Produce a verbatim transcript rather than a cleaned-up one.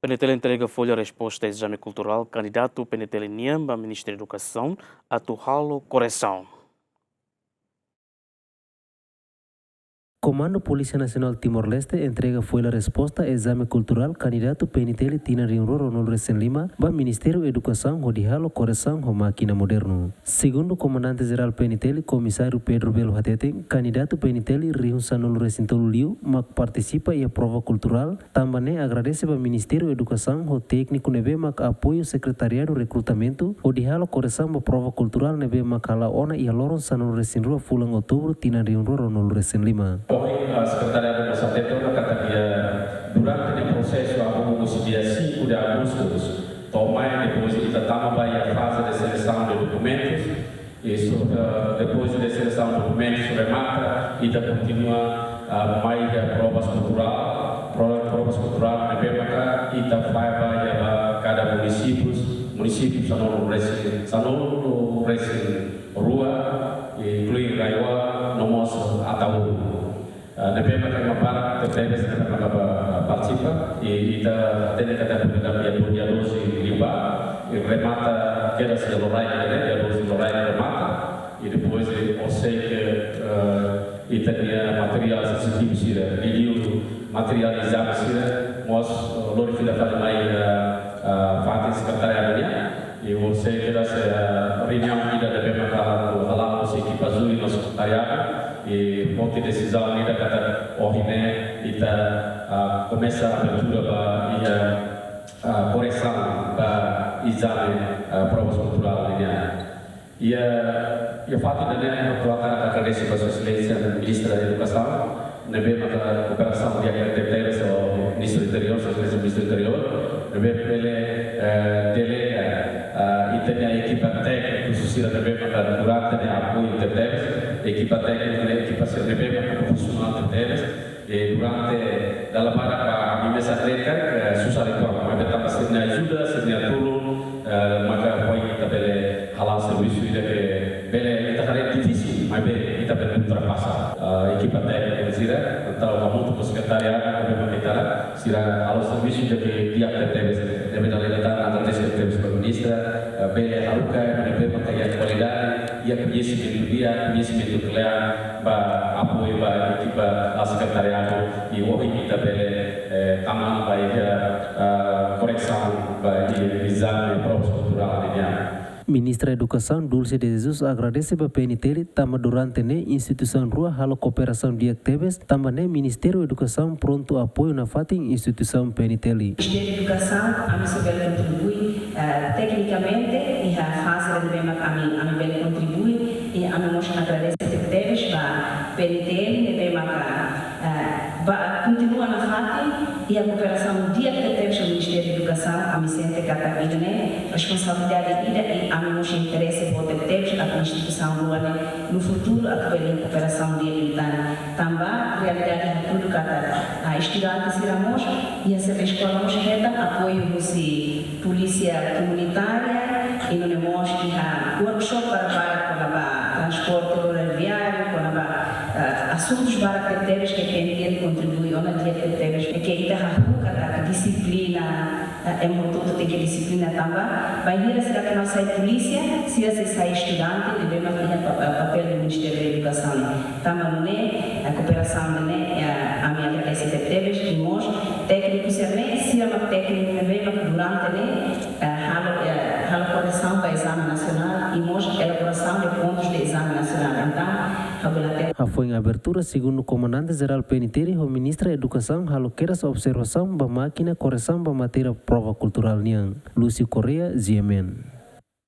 PNTL entrega folha resposta ezame kulturál kandidatu PNTL nian ba Ministériu Edukasaun atu halo koresaun. Komandu Polísia Nasionál Timor-Leste entrega folha resposta ezame kulturál kandidatu PNTL tinan rihun rua ruanulu-resin-lima ba Ministériu Edukasaun hodi halo koresaun ho mákina modernu. Segundu Komandante Jerál PNTL, Komisáriu Pedro Belo hateten, kandidatu PNTL rihun sanulu-resin-tolu liu mak partisipa iha prova kulturál, tanba ne'e agradese ba Ministériu Edukasaun ho tékniku ne'ebé mak apoiu Sekretariadu Rekrutamentu hodi halo koresaun ba prova kulturál ne'ebé mak hala'o ona iha loron sanulu-resin-rua fulan Outubru tinan rihun rua ruanulu-resin-lima. Ohin, ah, Sekretariadu mós hateten ona katak iha durante nia prosesu, hahú husi dia cinco de agosto to'o mai, depois ita tama ba iha faze de selesaun de dokumentus. Isu, eh, depois de selesaun dokumentus remata, ita kontinua, ah, mai iha provas kulturál, pro-, provas kulturál ne'ebé maka ita fahe ba iha ba kada munisípius, munisípiu sanulu-resin, sanulu-resin-rua, inklui RAEOA, no mós Ataúru. Ah, ne'ebé maka ema barak tebes ne'ebé maka ba, ah, partisipa, i ita hatene katak iha dia doze liubá, i remata kedas iha loraik ne'e, dia doze loraik remata, i depois, eh, horiseik, eh, ita-nia materiál sensitivu sira, liuliu materiál ezame sira, mós, eh, lori fila fali mai, eh, eh, fatin sekretariadu nian. I horiseik kedas, eh, reuniaun ida ne'ebé maka hala'o, hala'o husi ekipa júri no sekretariadu, i foti desizaun ida katak ohin ne'e ita, ah, komesa abertura ba iha, ah, koresaun ba ezame, ah, provas kulturál nian. Iha, iha fatin ida-ne'e, atu hakarak agradese ba Sua Exelénsia Ministra Edukasaun, ne'ebé maka kooperasaun di'ak tebes ho Ministru Interiór, Sua Exelénsia Ministru Interiór, ne'ebé bele, eh, delega, ah, ita-nia ekipa tékniku sira ne'ebé maka durante ne'e apoiu tebes, ekipa tékniku ne'e ekipa sira ne'ebé maka profisionál tebes, i durante dala barak ba ami mesak de'it, eh, susar uitoan, maibé tanba sira-nia ajuda, sira-nia tulun, eh, maka ohin ita bele hala'o servisu ida ke bele ita haree difisil, maibé ita bele ultrapasa. Eh, ekipa tékniku sira, entaun hamutuk ho sekretariadu, ne'ebé maka ita haree, sira halo servisu ida ke di'ak tebes, ne'ebé dala ida tan agradese tebes ba Ministra, eh, bele haruka, ne'ebé maka iha kualidade, iha koñesimentu di'ak, koñesimentu kle'an, ba apoiu ba ekipa sekretariadu, i ohin ita bele, eh, tama ona ba iha, eh, koresaun ba iha ezame provas kulturál nian. Ministra Edukasaun Dulce de Jesus agradese ba PNTL tanba durante ne'e instituisaun rua halo kooperasaun di'ak tebes, tanba ne'e Ministériu Edukasaun prontu apoiu nafatin instituisaun PNTL. Ministériu Edukasaun, ami sei bele kontribui, eh, teknikamente, iha faze ne'ebé mak ami, ami bele kontribui, i ami mós agradese tebes ba PNTL ne'ebé maka, eh, ba kontinua nafatin, iha kooperasaun di'ak tebes ho Ministériu Edukasaun, ami sente katak ida-ne'e responsabilidade ida, i ami mós interese boot tebes atu instituisaun rua ne'e no futuru atu bele kooperasaun di'ak liután. Tanba realidade hatudu katak, ah, estudante sira mós, iha sira-nia eskola mós hetan apoiu husi polísia komunitária, i nune'e mós iha workshop barak-barak kona-ba transporte rodoviáriu, kona-ba, ah, asuntus barak tebetebes ke PNTL kontribui ona di'ak tebetebes, ke ita hahú katak dixiplina, eh, ema hotu-hotu tenke dixiplina tanba, bainhira sira atu mai sai polísia, sira sei sai estudante, ne'ebé mak iha pa-, eh, papél Ministériu Edukasaun. Tanba nune'e, eh, kooperasaun ne'e, eh, ami agradese tebetebes, i mós tékniku sira-ne'e, sira mak tékniku ne'ebé mak durante ne'e, eh, halo, eh, halo koresaun ba ezame nasionál, i mós elaborasaun de pontus de ezame nasionál. Entaun, ha'u bele hatete. Hafoin abertura, segundu Komandante Jerál PNTL ho Ministra Edukasaun halo kedas observasaun ba mákina koresaun ba matéria prova kulturál nian. Lúcio Correia, G M N.